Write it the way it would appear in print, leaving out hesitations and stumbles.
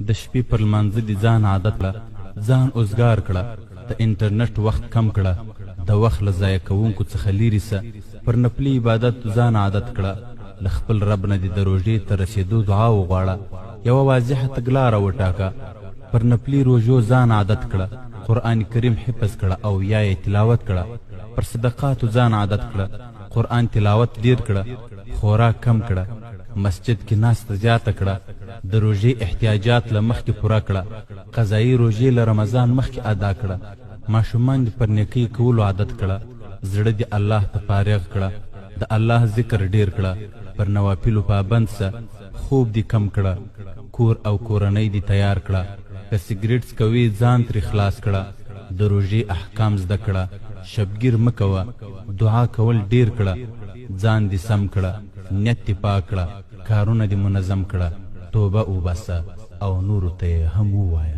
د شپې پر لمانځه دې ځان عادت کړه، ځان اوزګار کړه، د انټرنټ وخت کم کړه، د وخت له ضایع کوونکو څخه لیرې سه، پر نفلي عبادت ځان عادت کړه، له خپل رب نه دې د روژې تر رسېدو دعا وغواړه، یوه واضحه تګلاره وټاکه، پر نفلي روژو ځان عادت کړه، قرآن کریم حفظ کړه او یا یې تلاوت کړه، پر صدقاتو ځان عادت کړه، قرآن تلاوت ډېر کړه، خوراک کم کړه، مسجد کې ناسته زیاته کړه، د روژې احتیاجات له مخکې پوره کړه، قضايي روژې له رمضان مخکې ادا کړه، ماشومان دې پر نیکۍ کولو عادت کړه، زړه دې الله ته فارغ کړه، د الله ذکر ډېر کړه، پر نوافلو پابند سه، خوب دې کم کړه، کور او کورنۍ دې تیار کړه، که سګریټ څکوې ځان ترې خلاص کړه، د روژې احکام زده کړه، شبګیر مه کوه، دعا کول ډېر کړه، ځان دې سم کړه، نیت دې پاک کړه، کارونه دې منظم کړه، توبه وباسه او نورو ته یې هم ووایه.